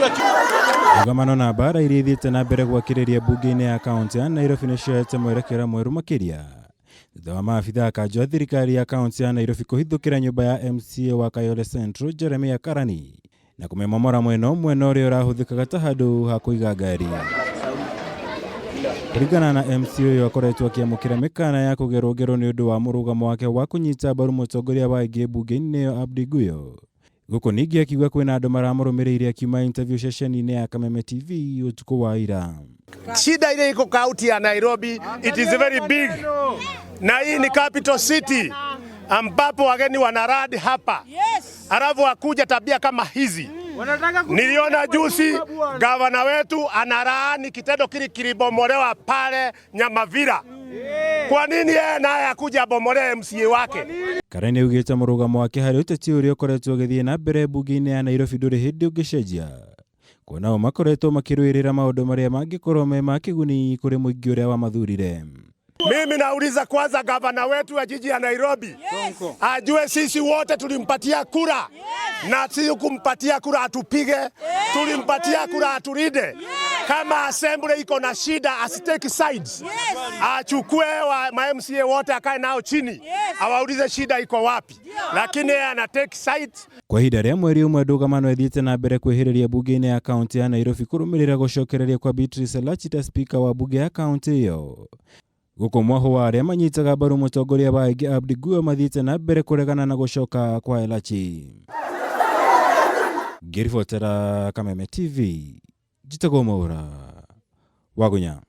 Ndũgamano na mbara iria ithiĩte na mbere gwakĩrĩria mbunge-inĩ ya kaunti ya Nairobi nĩ cioete mwerekera mwerũ makĩria thutha wa maabitha a kanjũ a thirikari ya kaunti ya Nairobi kũhithũkĩra nyũmba ya MCA wa Kayole Central Jeremiah Karani na kũmĩmomora mwena ũmwe na ũrĩa ũrahũthĩkaga ta handũ ha kũiga ngari. Kũringana na MC ũyũ akoretwo akĩamũkĩra mĩkana ya kũgerwo ngero nĩ ũndũ wa mũrũgamo wake wa kũnyita mbaru mũtongoria wa aingĩ mbunge-inĩ ĩyo Abdi Guyo. Gũkũ ningĩ akiuga kwĩna andũ maramũrũmĩrĩire akiuma interview ceceni-inĩ ya Kameme TV ũtukũ wa ira. Shida ile iko kaunti ya Nairobi, it is very big, na hii ni capital city ambapo wageni wanaradi hapa, alafu wakuja tabia kama hizi. Niliona juzi gavana wetu analaani kitendo kile kilibomolewa pale Nyamavira. Kwa nini yeye naye akuja abomolee MCA wake? Karani augĩte mũrũgamo wake harĩ ũteti ũrĩa ũkoretwo ũgĩthiĩ na mbere mbunge-inĩ ya Nairobi ndũrĩ hĩndĩ ũngĩcenjia kuona o makoretwo makĩrũĩrĩra maũndũ marĩa mangĩkorwo me ma kĩguni kũrĩ mũingĩ ũrĩa wamathurire. Mimi nauliza kwanza gavana wetu wa jiji ya Nairobi ajue sisi wote tulimpatia kura na si kumpatia kura atupige, tulimpatia kura atulinde. Kama assembly iko na shida asitake sides, achukue wa ma MCA wote akae nao chini awaulize shida iko wapi, lakini yeye ana take sides. Kwa ihinda rĩa mweri ũmwe ndũgamano ĩthiĩte na mbere kwĩhĩrĩria mbunge-inĩ ya kaunti ya Nairobi kũrũmĩrĩra gũcokereria kwa Beatrice Elachi ta spika wa mbunge ya kaunti ĩyo. Gũkũ mwahũ wa arĩa manyitaga mbaru mũtongoria wa aingĩ Abdi Guyo mathiĩte na mbere kũregana na gũcoka kwa Elachi. Ngĩribotera Kameme TV, njĩtagwo Mwaura Wagunya.